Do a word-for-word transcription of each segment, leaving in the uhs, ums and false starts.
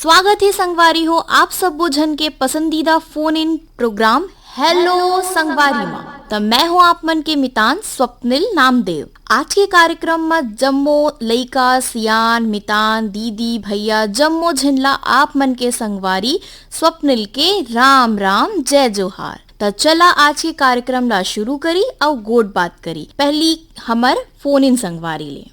स्वागत हे संगवारी हो आप सबो झन के पसंदीदा फोन इन प्रोग्राम हेलो संगवारी मा। त मैं हूँ आप मन के मितान स्वप्निल नामदेव। आज के कार्यक्रम मा जम्मो लइका, सियान, मितान, दीदी, भैया, जम्मो झन ला आप मन के संगवारी स्वप्निल के राम राम, जय जोहार। त चला आज के कार्यक्रम ला शुरू करी अउ गोठ बात करी। पहली हमर फोन इन संगवारी ले।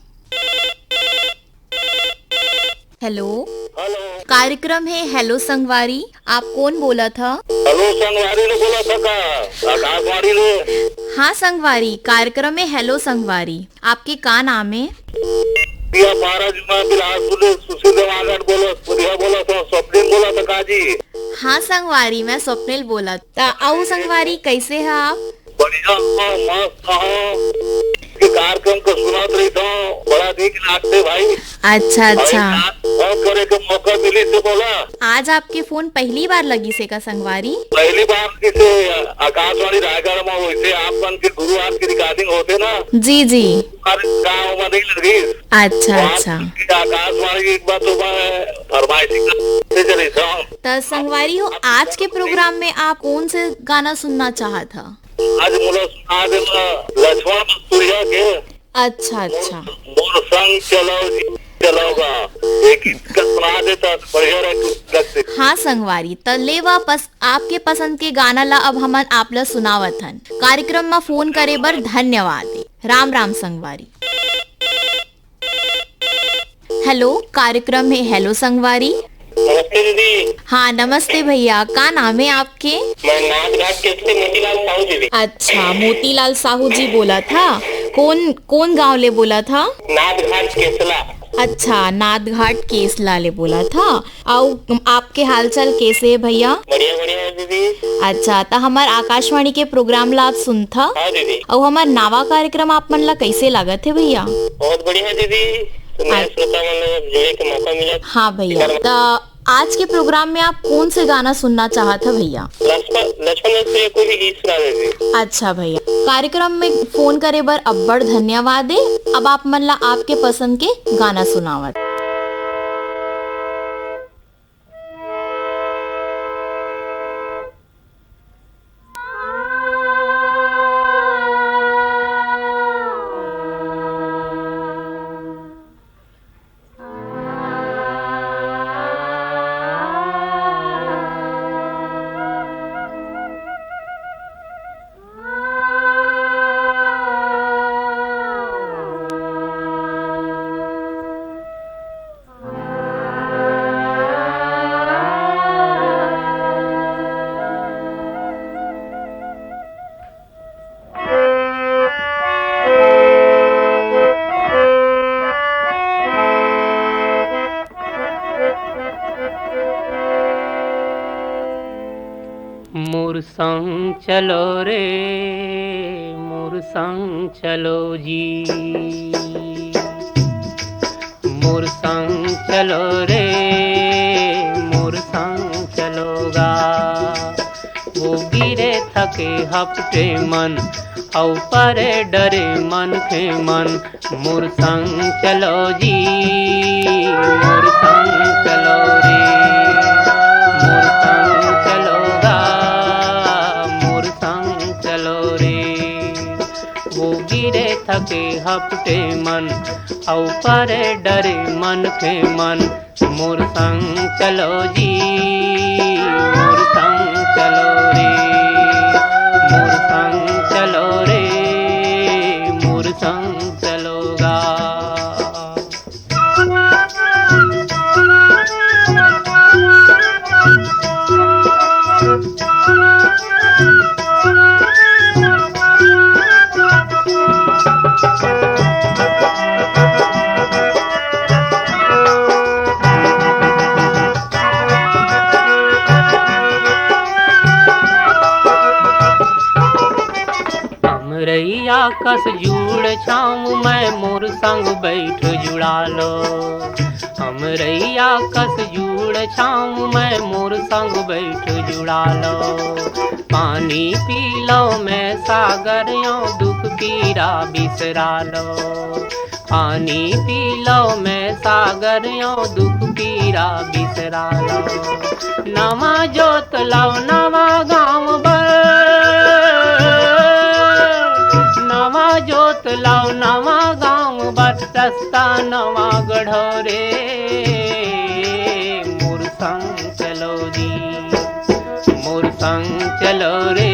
हेलो। हेलो। कार्यक्रम हे हेलो संगवारी, आप कोन बोलत ह? हेलो संगवारी ले बोलत ह का? आकाशवाणी ले। हाँ संगवारी, कार्यक्रम हे हेलो संगवारी, आपके का नाम हे? पिया पारा जुमा बिलासपुर ले सुशील देवांगन बोलत, बुधिया बोलत ह, स्वप्निल बोलत ह का जी? हाँ संगवारी, मैं स्वप्निल बोलत। त अउ संगवारी, कैसे ह आप? बढ़िया हूँ, मस्त हूँ। के कार्यक्रम को सुनत रहिथंव, बड़ा नीक लागथे भाई। अच्छा, अच्छा। फोन करे के मौका मिलिस हे बोला। आज आपके फोन पहली बार लगिस हे का संगवारी? पहली बार जैसे आकाशवाणी रायगढ़ में वैसे आप मन के गुरुवार की रिकॉर्डिंग होथे ना। जी, जी। हमारे गाँव में नहीं लगिस। अच्छा, तो आप अच्छा। आकाशवाणी एक बार तो मैं फरमाइशी करते चले था। त संगवारी हो, आज के प्रोग्राम में आप कौन से गाना सुनना चाहत ह? आज मोला सुना देना लक्ष्मण मस्तुरिया के। अच्छा, अच्छा। मोर संग चलो जी, चलो गा। एक गीत का सुना देता तो बढ़िया रहे, कुछ लगते। हाँ संगवारी, त लेवा पस-, आपके पसंद के गाना ला अब हमन आप ला सुनावत हन। कार्यक्रम म फोन करे बर धन्यवाद। राम राम संगवारी। हेलो, कार्यक्रम हे हेलो संगवारी। नमस्ते दीदी। हाँ, नमस्ते भैया, का नाम हे आपके? मैं नाथघाट केसला ले मोतीलाल साहू जी दीदी। अच्छा, मोतीलाल साहू जी बोलत ह। कोन, कोन गांव ले बोलत ह? नाथघाट केसला। अच्छा, नाथघाट केसला ले बोलत ह। अउ आपके हालचाल कैसे हे भैया? बढ़िया, बढ़िया हे दीदी। अच्छा, त हमर आकाशवाणी के प्रोग्राम ला आप सुनथा? हाँ दीदी। अउ हमर नावा कार्यक्रम आप मन ला कैसे लागत हे भैया? बहुत बढ़िया हे दीदी। तो नया अ- श्रोता मन ला जुड़े के मौका मिला। हाँ भैया, त आज के प्रोग्राम में आप कौन से गाना सुनना चाहत ह भैया? लक्ष्मण, लक्ष्मण मस्तुरिया कोई भी गीत सुना दीदी। अच्छा भैया, कार्यक्रम में फोन करे बर अब्बड़ धन्यवाद हे। अब आप मन ला आपके पसंद के गाना सुनावत। मोर संग चलो रे, मोर संग चलो जी। मोर संग चलो रे, मोर संग चलो गा। वो गिरे थके हपटे मन, अउ परे डरे मनखे मन। मोर संग चलो जी, मोर संग चलो रे, मोर संग चलो गा, मोर संग चलो रे। वो गिरे थके हपटे मन, अउ परे डरे मनखे मन। मोर संग चलो जी, मोर संग चलो रे, मोर संग चलो रे, मोर संग चलो गा। अमरैया कस जूड़ छाँव मैं, मोर संग बैठ जुड़ा लो। अमरैया कस जूड़ छाँव मैं, मोर संग बैठ जुड़ा लो। पानी पी लो मैं सागर यो, दुख पीरा बिसरा लो। पानी पी लव मैं सागर यो दुख पीरा बिसरा लव। नवा जोत लव नवा गाँव बर, नवा जोत लव नवा गाँव बर, रस्ता नवा गढ़व रे। मोर संग चलो जी, मोर संग चलो रे,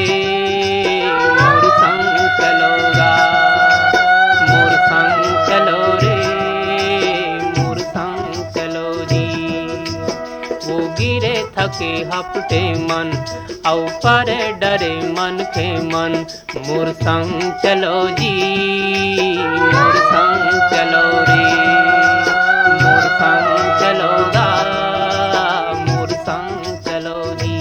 मोर संग चलो गा, मोर संग चलो रे, मोर संग चलो जी। वो गिरे थके हपटे मन, अउ परे डरे मन के मन, मोर संग चलो जी, मोर संग चलो रे, मोर संग चलो गा, मोर संग चलो जी।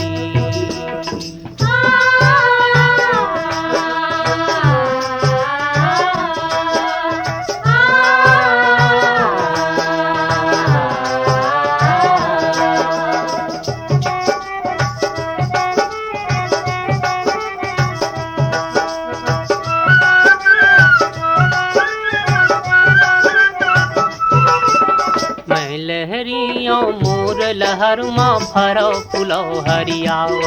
मैं लहरियों मोर लहर मा फरो फुलो हरियाओ।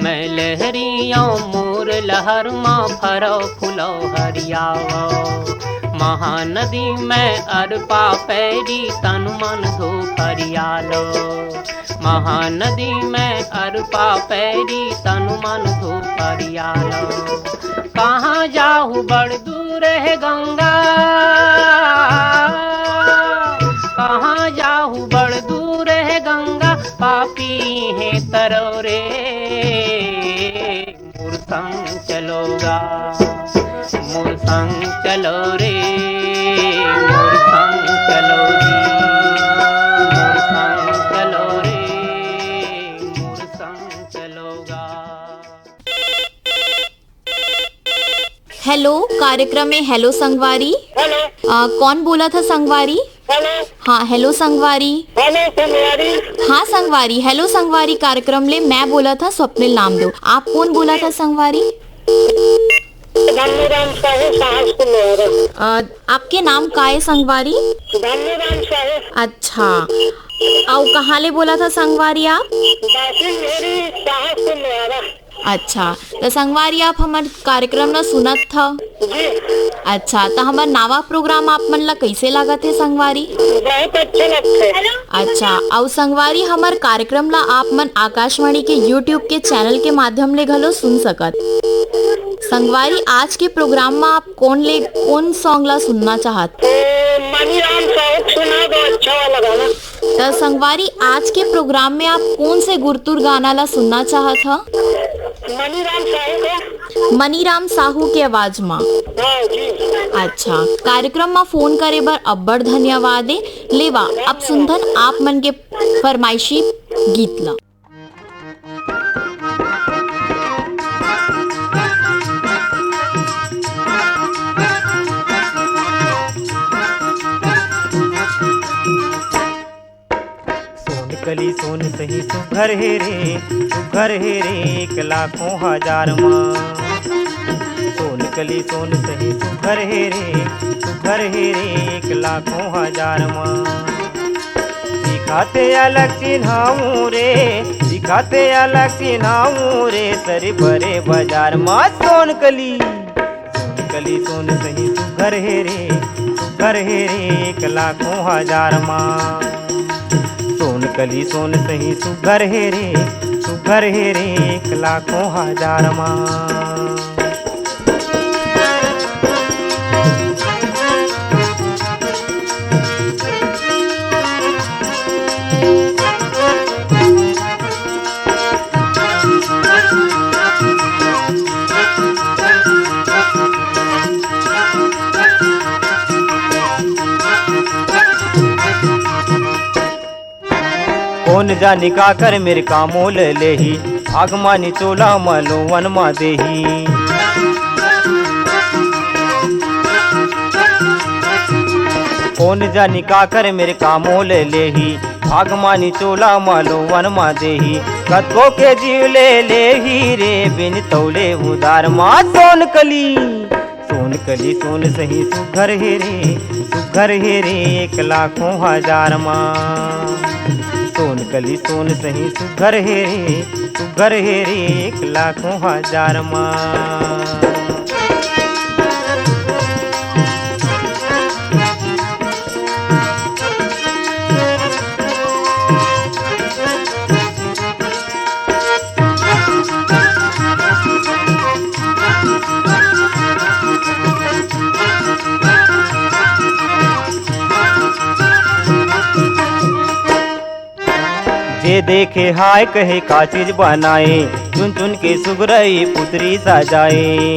मैं लहरियों मोर लहर मा फरो फुलो हरियाओ। महानदी में अरपा पैरी तन मन धो फरियालो। महानदी में अरपा पैरी तन मन धो फरियालो। कहाँ जाहू बड़ दूर है गंगा, कहाँ जाहू बड़ दूर है गंगा, पापी है तरो रे। मोर संग चलो गा, मोर संग चलो रे, मोर संग चलो जी, मोर संग चलो रे, मोर संग चलो गा। हेलो, कार्यक्रम में हेलो संगवारी। हेलो। आ, कौन बोला था संगवारी? हेलो। हाँ, हेलो संगवारी। हेलो संगवारी। हाँ संगवारी, हेलो संगवारी कार्यक्रम ले मैं बोला था स्वप्निल नामदेव। आप कौन बोला था संगवारी? धन्नीराम साहू साहस को मेरा। आ, आपके नाम का है संगवारी? धन्नीराम साहू। अच्छा, अउ कहाँ ले बोला था संगवारी आप? दासिन घेरी साहस को मेरा। अच्छा, त संगवारी आप हमर कार्यक्रम ला सुनत हव? जी। अच्छा, त हमर नावा प्रोग्राम आप मन ला कइसे लागत हे संगवारी? बहुत अच्छा लगथे। अच्छा, अउ संगवारी हमर कार्यक्रम ला आप मन आकाशवाणी के YouTube के चैनल के माध्यम ले घलो सुन सकत। संगवारी आज के प्रोग्राम मा आप कोन ले कोन सॉन्ग ला सुनना चाहत? तो मनीराम साहू सुना दो अच्छा वाला गाना। त संगवारी, आज के प्रोग्राम में आप कोन से गुरतुर गाना ला सुनना चाहत ह? मनीराम साहू का। मनीराम साहू के आवाज मा। हाँ जी। अच्छा, कार्यक्रम मा फोन करे बर अब्बड़ धन्यवाद ए। लेवा, अब सुनथन आप मन के फरमाइशी गीत ला। सोन कली सोन सही सुघर हे रे, सुघर हे रे एक लाखों हजार मा। सोन कली सोन सही सुघर हे रे, सुघर हे रे एक लाखों हजार मा। दिखाते अलग चिन्हाऊं रे, दिखाते अलग चिन्हाऊं रे, सरी भरे बाजार मा सोन कली। सोन कली सोन सही सुघर हे रे, सुघर हे रे एक लाखों हजार मा। सोन कली सोन सही सुघर हे रे, सुघर हे रे एक लाखों हजार मा। कोन जानी काकर मेर का मोल लेही, भाग मानी चोला म लोवन म देही। कोन जानी काकर मेर का मोल लेही, भाग मानी चोला म लोवन म देही। कतको के जीव ले लेही रे, बिन तौले उधार म सोन कली। सोन कली सोन सही सुघर हे रे, सुघर हे रे एक लाखों हजार मा। सोन कली सोन सही सुघर हे रे, सुघर हे रे एक लाखों हजार मा। जे देखे हाय कहे का चीज बनाए, चुन चुन के सुघरई पुतरी सजाए।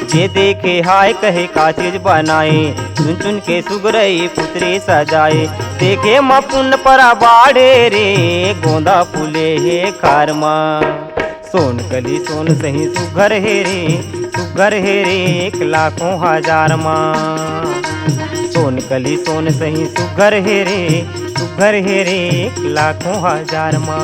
जे देखे हाय कहे का चीज बनाए, चुन चुन के सुघरई पुतरी सजाए। देखे म पुन परा बाढ़े रे, गोंदा फूले हे खार म। सोन कली सोन सही सुघर हे रे, सुघर हे रे एक लाखों हजार मा। सोन कली सोन सही सुघर हे रे, सुघर हे रे एक लाखों हजार मा।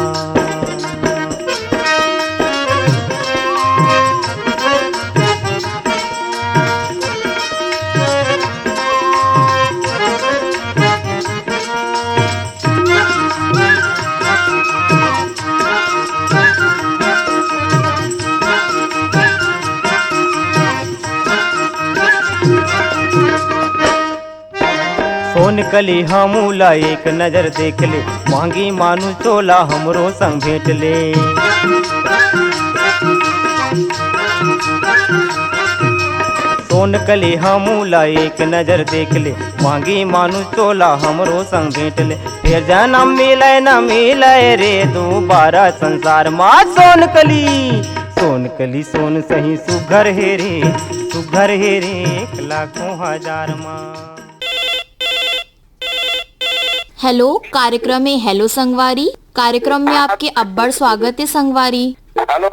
सोन कली हमू ला एक नजर देख ले, मांगी मानुष तोला हमरो संग भेंट ले। सोन कली हमू ला एक नजर देख ले, मांगी मानुष तोला हमरो संग भेंट ले। फिर जन्म मिले न मिले रे दोबारा संसार मा। सोन कली, सोन कली सोन सही सुघर हे रे, सुघर हे रे एक लाखों हजार मा। हेलो, कार्यक्रम में हेलो संगवारी। कार्यक्रम में आपके अब्बड़ स्वागत है संगवारी। हेलो।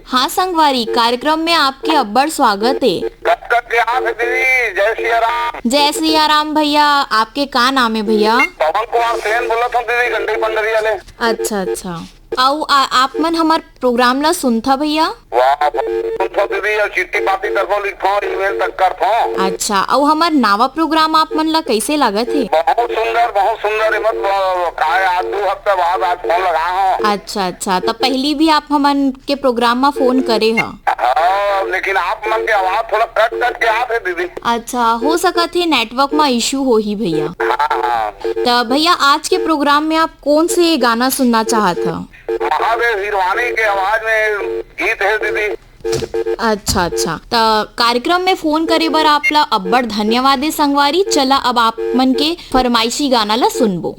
हाँ संगवारी, कार्यक्रम में आपके अब्बड़ स्वागत है। कब तक के आप है दीदी? जय सिया राम। जय सिया राम भैया। आपके का नाम है भैया? पवन कुमार सेन बोलत हूँ दीदी, गंडई पंडरिया ले। अच्छा अच्छा। अउ आ, आप मन हमर प्रोग्राम ला सुनथा भैया? वाह, सुनथो दीदी, अउ चिट्ठी पाती तको लिखथो, ईमेल तक करथो। अच्छा, अउ हमर नावा प्रोग्राम आप मन ला कैसे लागत हे? बहुत सुंदर, बहुत सुंदर। एमत, अ, काय आज दू हफ्ता बाद आज फोन लगा हो। अच्छा अच्छा, त पहली भी आप हमन के प्रोग्राम मा फोन करे ह? हाँ, लेकिन आप मन के आवाज थोड़ा कट कट के आत हे दीदी। अच्छा, हो सकत हे नेटवर्क मा इशू होही भैया। हाँ हाँ। त भैया, आज के प्रोग्राम में आप कौन से गाना सुनना चाहत ह? महादेव हिरवानी के आवाज में गीत है दीदी। अच्छा अच्छा, त कार्यक्रम में फोन करे बर आप ला अब्बड़ धन्यवाद हे संगवारी। चला, अब आप मन के फरमाइशी गाना ला सुनबो।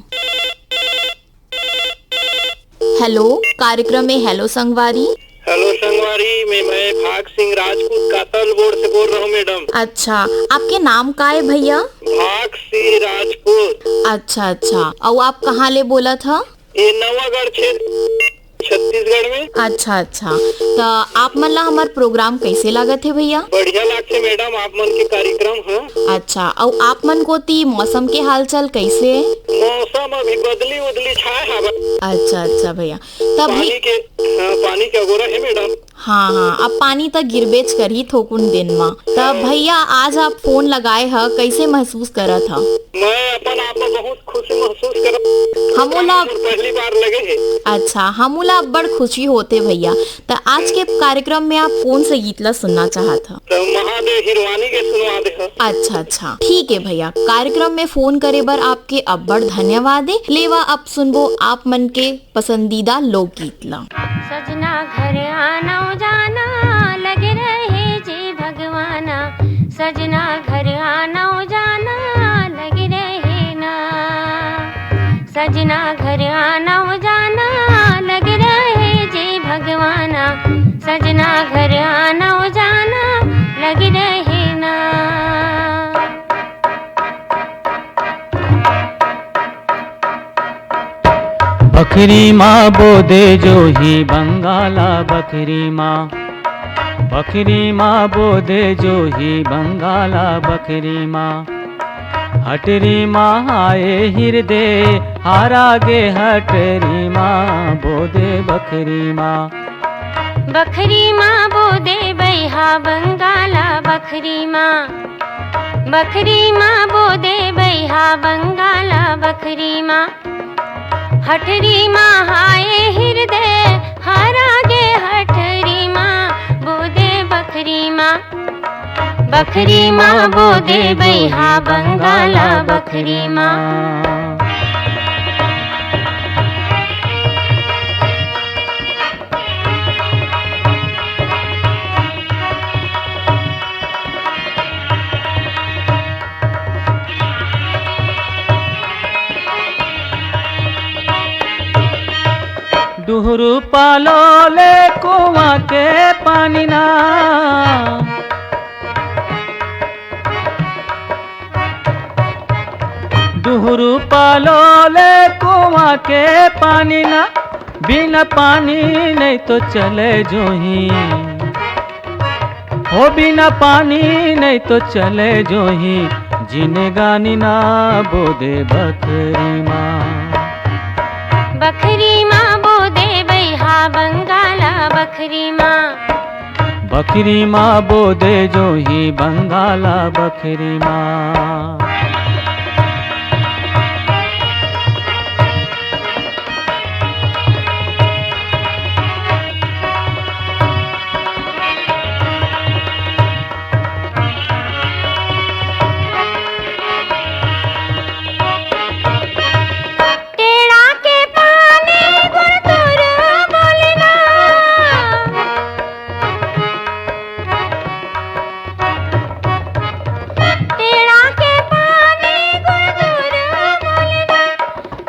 हेलो, कार्यक्रम में हेलो संगवारी। हेलो संगवारी, मैं मैं भाग सिंह राजपूत कातल बोर्ड से बोल रहा हूँ मैडम। अच्छा, आपके नाम का है भैया? भाग सिंह राजपूत। अच्छा अच्छा, अउ आप कहाँ ले बोलत ह? ये नवागढ़ क्षेत्र, छत्तीसगढ़ में। अच्छा अच्छा, त आप मन ला हमर प्रोग्राम कैसे लागत हे भैया? बढ़िया लागथे मैडम, आप मन के कार्यक्रम ह। अच्छा, अउ आप मन कोती मौसम के हालचाल कैसे हे? मौसम अभी बदली उदली छाए हवय। अच्छा अच्छा भैया, तब भी पानी के, हाँ, पानी के अगोरा है मैडम। हाँ हाँ, अब पानी त गिरबेच करही थोकुन दिन म। त भैया, आज आप फोन लगाए ह, कैसे महसूस करत ह? मैं अपन आप में बहुत खुशी महसूस करत। हमू ला पहली बार लगे है। अच्छा, हमू ला अब्बड़ खुशी होथे भैया। त आज के कार्यक्रम में आप कौन से गीत ला सुनना चाहत ह? तो महादेव हिरवानी के सुनवा दे ह। अच्छा अच्छा, ठीक है भैया, कार्यक्रम में फोन करे बर आपके अब्बड़ धन्यवाद है। लेवा, अब सुनबो आप मन के पसंदीदा लोकगीत ला। सजना घर आना ओ जाना, लगे रहे जे भगवाना। सजना घर आना ओ जाना, लगे रहे ना। सजना घर आना ओ जाना, लगे रहे जे भगवाना। सजना घर आना ओ जाना, लगे रहे ना। बखरी मा बोदे जोही बंगाला बखरी मा, बखरी मा बोदे जोही बंगाला बखरी मा। हटरी मा आए हिरदे, हारा गे हटरी मा बोदे बखरी मा। बखरी मा बोदे बइहा बंगाला बखरी मा, बखरी मा बोदे बइहा बंगाला बखरी मा। हठरी मा हाय हिरदे हरा गे हठरी मा बोदे बखरी मा। बखरी मा बोदे बइहा बंगाला बखरी मा। डुहरू पालो ले कुआं के पानी ना, डुहरू पालो ले कुआं के पानी ना, बिना पानी नहीं तो चले जोही। हो बिना पानी नहीं तो चले जोही, जिनगानी ना बोदे बखरी मा। बखरी मा बोदे बइहा बंगाला बखरी मा। बखरी मा बोदे जोही बंगाला बखरी मा। टेड़ा के पानी गुरतुर बोलना। टेड़ा के पानी गुरतुर बोलना।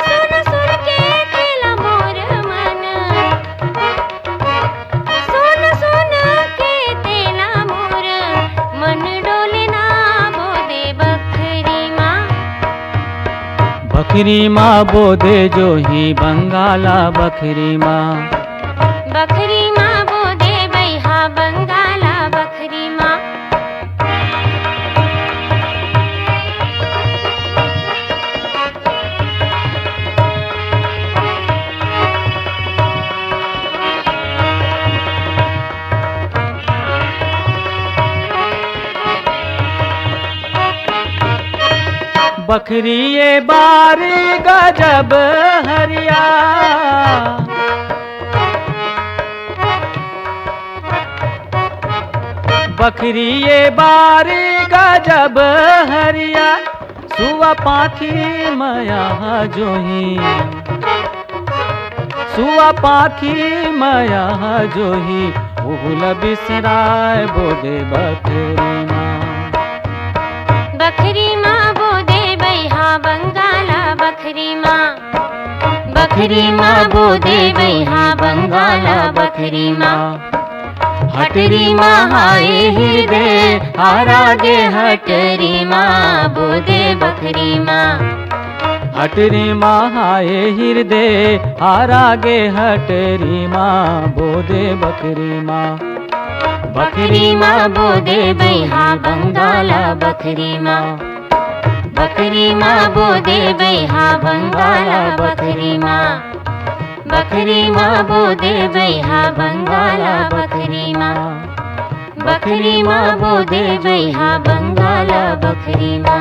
सुन सुन के तेला मोर मन। सुन सुन के तेला मोर मन डोले ना बोदे बखरी मा। बखरी मा बोदे जोही बंगाला बखरी मा। बखरी मा बोदे बइहा बंगाला बखरी मा। बखरी ये बारी गजब हरिया। बखरी ये बारी गजब हरिया, सुआ पाखी मया जोही, सुआ पाखी मया जोही, उहुल बिसराय बोदे बखरी मा। बखरी मा बोदे बइहा बंगाला बखरी मा। बखरी मा बोदे बइहा बंगाला बखरी मा। हटरी मा हाय हिरदे, हारा गे हटरी मा, बोदे बखरी मा। हटरी मा हाय हिरदे, हारा गे हटरी मा, बोदे बखरी मा। बखरी मा बोदे बइहा बंगाला बखरी मा। बखरी मा बोदे बइहा बंगाला बखरी मा। बखरी मा बोदे बइहा बंगाला बखरी मा। बखरी मा बोदे बइहा बंगाला बखरी मा।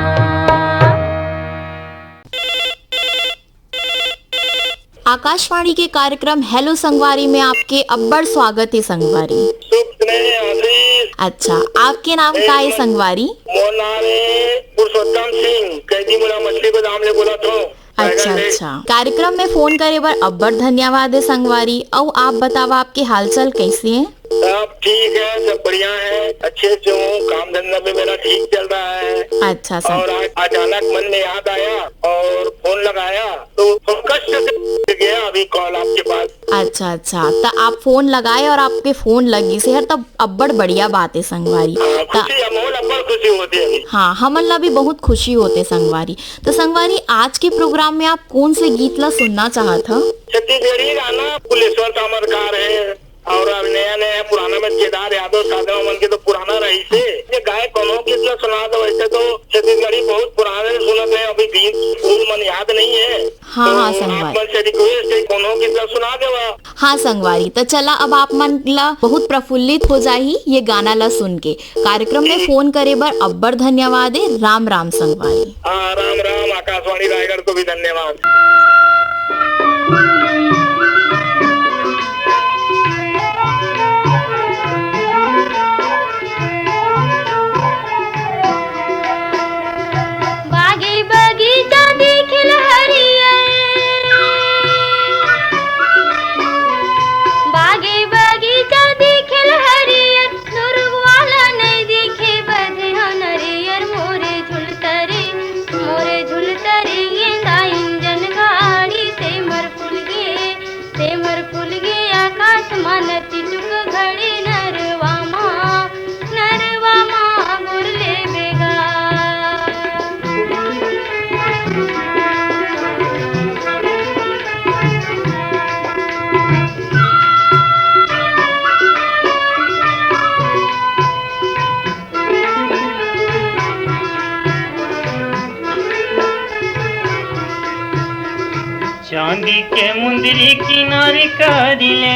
आकाशवाणी के कार्यक्रम हेलो संगवारी में आपके अब्बड़ स्वागत हे संगवारी। शुभ स्नेह आशीष। अच्छा, आपके नाम का हे संगवारी? मोर नाम हे पुरुषोत्तम सिंह, कैदी मुड़ा मछली गोदाम ले बोलत हूँ। अच्छा, अच्छा। कार्यक्रम में फोन करे बर अब्बड़ धन्यवाद हे संगवारी। अउ आप बतावा, आपके हालचाल कैसे हे? सब ठीक है, सब बढ़िया है, अच्छे से हूँ, काम धंधा भी मेरा ठीक चल रहा है। अच्छा, सर। और आज अचानक मन में याद आया और फोन लगाया, तो कष्ट से गया अभी कॉल आपके पास। अच्छा, अच्छा, त आप फोन लगाए और आपके फोन लगिस हे, त अब्बड़ बढ़िया बात हे संगवारी। हाँ, त खुशी, माहौल अब्बड़ खुशी होथे अभी। हाँ, हमन ला भी बहुत खुशी होथे संगवारी। त संगवारी, आज के प्रोग्राम में आप कोन से गीत ला सुनना चाहत ह? छत्तीसगढ़ी गाना, कुलेश्वर ताम्रकार है, और अब नया नया पुराना में केदार यादव साधना मन के तो पुराना रहिस हे। ये गायक कोनो गीत ला सुना दो, वैसे तो छत्तीसगढ़ी बहुत पुराने सुनत हे, अभी गीत फूल मन याद नहीं है। हाँ, तो हाँ, संगवारी। आप मन से रिक्वेस्ट है, कोनो गीत ला सुना देवा। हाँ संगवारी, त चला अब आप मन ला बहुत प्रफुल्लित हो जाही ये गाना ला सुन के। कार्यक्रम में फोन करे बर अब्बड़ धन्यवाद हे। राम राम संगवारी। हाँ, राम राम, आकाशवाणी रायगढ़ को भी धन्यवाद। बागी बगीचा दिखिल हरियर, बागी बगीचा दिखिल हरियर, सुरुग वाला नहीं दिखे बधे हो नरियर। मोरे झुलतरी, मोरे झुलतरी गेंदा इंजन गाड़ी, सेमर फूल गे, सेमर फूल गे आकाश मा न चिटुक घड़ी, नरवा मा, नरवा मा गोर ले बेगा। चांदी के मुंदरी किनारी करिले,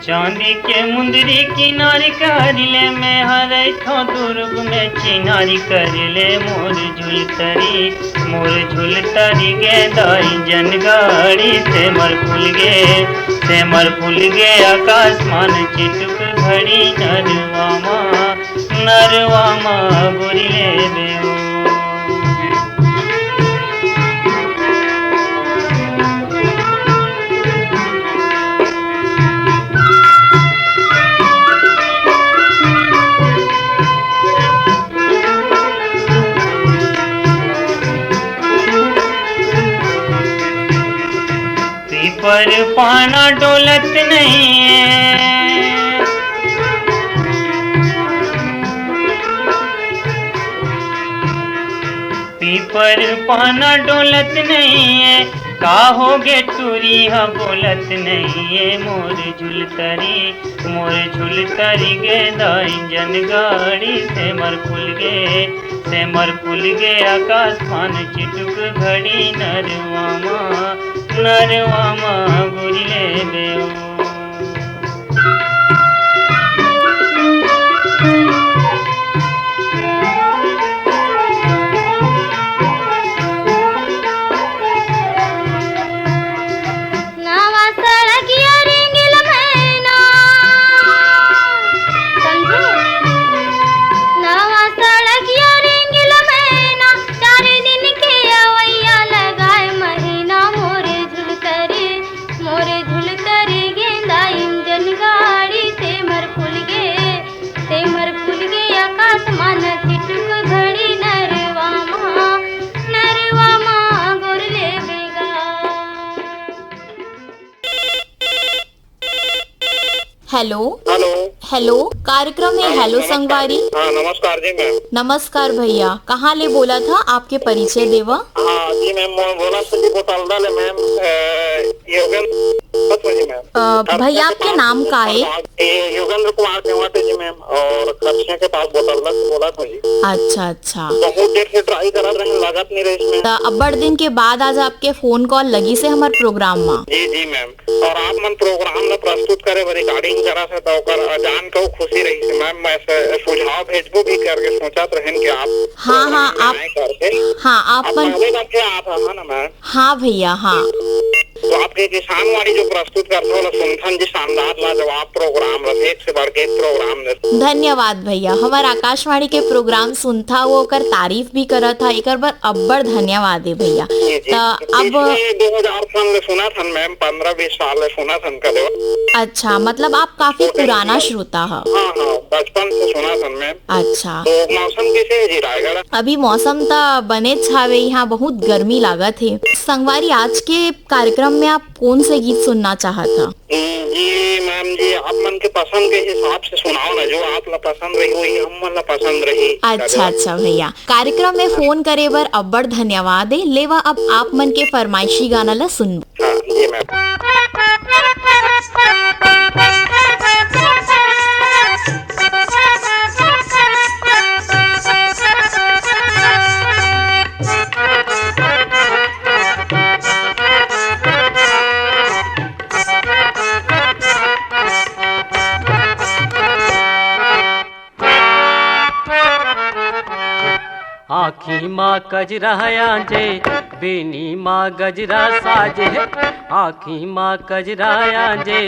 चांदी के मुंदरी किनारी करिले, मैं हर थो दुर्ग में चिनारी करिले। मोर झुलतरी, मोर झुलतरी गेंदा इंजन गाड़ी, सेमर फूल गे, सेमर फूल गे आकाश मा न चिटुक घड़ी, नरवा मा, नरवा मा गोरी ले बेऊ। पीपर पाना डोलत नहीं है, पीपर पाना डोलत नहीं है, का हो गे टूरी हा बोलत नहीं है। मोर झुलतरी, मोर झुलतरी गेंदा इंजन गाड़ी, सेमर फूल गे, सेमर फूल गे आकाश मा न चिटुक घड़ी, नरवा मा, नरवा मा गोरी ले बेऊ। नवा सड़किया रेंगिल मैना, समझे? नवा सड़किया रेंगिल मैना, चार दिन के अवैया लगाए महीना। मोरे झुलतरी, मोरे झुलतरी गेंदा इंजन गाड़ी, सेमर फूल गे, सेमर फूल गे आकाश मा न चिटुक घड़ी, नरवा मा, नरवा मा गोर ले बेगा। हेलो। हेलो। हेलो, कार्यक्रम है हेलो, हेलो नमस्कार। संगवारी। हाँ, नमस्कार जी मैम। नमस्कार भैया, कहाँ ले बोलत हा, आपके परिचय देवा। हाँ जी मैम, मैं बोलत हूँ जी बोटालदा ले मैम, अ, योगेंद्र बोलत हूँ जी मैम। अ, भैया, आपके नाम का है? ये योगेंद्र कुमार देवत है जी मैम, और खरसिया के पास बोटालदा से बोलत हूँ जी। अच्छा, अच्छा। बहुत देर से ट्राई करत रहे, लागत नहीं रहे इसमें। त अब्बड़ दिन के बाद आज आपके फोन कॉल लगिस हे हमर प्रोग्राम मा। जी, जी मैम। और आप मन प्रोग्राम ला प्रस्तुत करे बर रिकॉर्डिंग करत हे, त ओकर जान के खुशी रहिस हे मैम। मैं से सुझाव भेजबो भी करके सोचत रहेन कि आप हाँ, हाँ, प्रोग्राम में आप, आए करके। हाँ, आप आप मन पहले करके आप है ना मैम? हाँ भैया, हाँ। तो आपके किसान वाणी जो प्रस्तुत करत हो, ओला सुनथन जी, शानदार, लाजवाब प्रोग्राम रथे, एक से बढ़ के एक प्रोग्राम रथे। धन्यवाद भैया, हमर आकाशवाणी के प्रोग्राम सुनथा, वो ओकर तारीफ भी करत हा, एकर बर अब्बड़ धन्यवाद हे भैया। जी, जी। त अब पिछले दो हज़ार सन ले सुनत हन मैम, पन्द्रह बीस साल ले सुनत हन कदे। अच्छा, मतलब आप काफी छोटे पुराना से। श्रोता ह। हाँ, हाँ, बचपन से सुनत हन मैम। अच्छा। तो मौसम कैसे है जी रायगढ़? अभी मौसम त बनेच हावे, यहाँ बहुत गर्मी लागत हे। संगवारी, आज के कार्यक्रम में आप कौन से गीत सुनना चाहत ह? हम्म, जी मैम जी, आप मन के पसंद के हिसाब से सुनाओ ना, जो आप ला पसंद रही वही हम मन ला पसंद रही। अच्छा, अच्छा भैया, कार्यक्रम में फोन करे बर अब्बड़ धन्यवाद हे। लेवा अब आप मन के फरमाइशी गाना ला सुनबो। हाँ, जी मैम। मा कजरा आंजे, बेनी मा गजरा साजे, आँखी मा कजरा आंजे,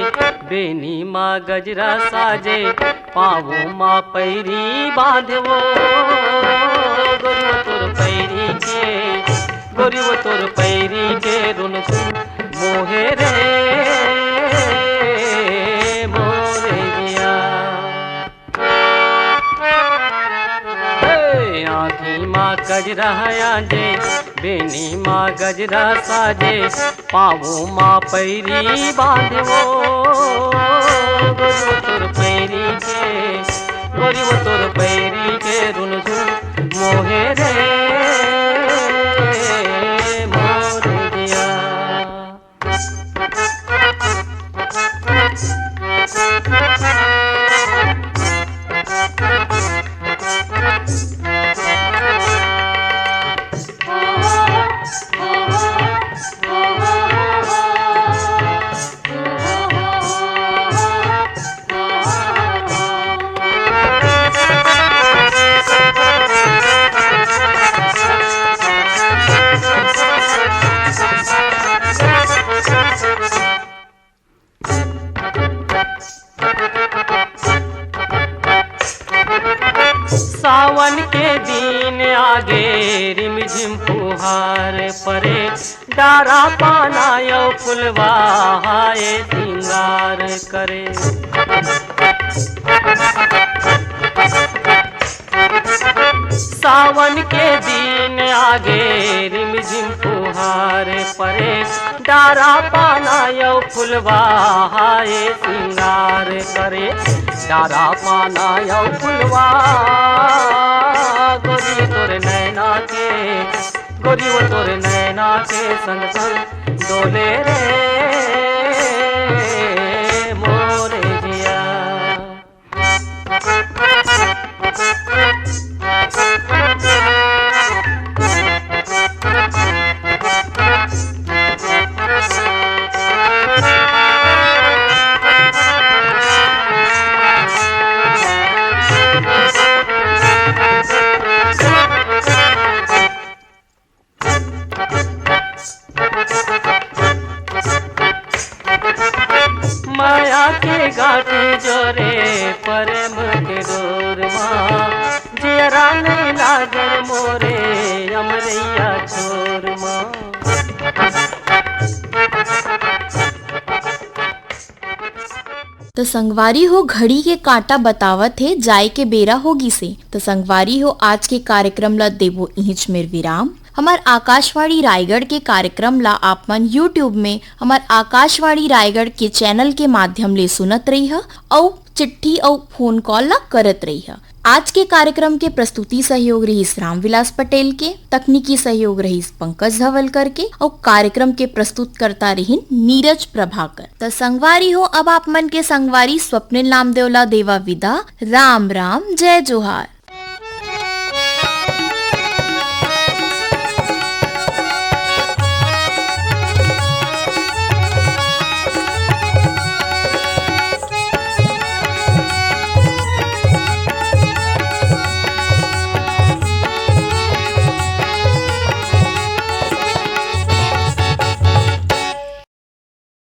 बेनी मा गजरा साजे, पाँव मा पैरी बांधे वो, गोरी वो तोर पैरी के, गोरी वो तोर पैरी के रुनझुन मोहे रे मोरे जिया। हे, आँखी मा कजरा आंजे, बेनी मा गजरा साजे, पाँव मा पैरी बांधे वो, गोरी वो तोर पैरी के, गोरी वो तोर पैरी के रुनझुन मोहे रे मोर जिया। सावन के दिन आगे, रिमझिम फुहार परे, डारा पाना अउ फुलवा हाय सिंगार करे। सावन के दिन आगे, रिमझिम फुहार परे, डारा पाना अउ फुलवा हाय सिंगार करे। डारा पाना अउ फुलवा, गोरी तोर नैना के, गोरी वो तोर नैना के संग संग डोले रे मोरे जिया। माया के गांठ जोरे प्रेम के डोर मा, जियरा नइ लागे मोरे अमरैया छोर मा। त संगवारी हो, घड़ी के कांटा बतावत हे, जाए के बेरा हो गिस हे। त संगवारी हो, आज के कार्यक्रम ल देबो इहिंच मेर विराम। हमर आकाशवाणी रायगढ़ के कार्यक्रम ला आप मन YouTube में हमर आकाशवाणी रायगढ़ के चैनल के माध्यम ले सुनत रहिहा अउ चिट्ठी अउ फोन कॉल ला करत रहिहा। आज के कार्यक्रम के प्रस्तुति सहयोग रहिस रामविलास पटेल के, तकनीकी सहयोग रहिस पंकज धवलकर के अउ कार्यक्रम के प्रस्तुतकर्ता रहिन नीरज प्रभाकर। त संगवारी हो, अब आप मन के संगवारी स्वप्निल नामदेव ला देवा विदा। राम राम, जय जोहार।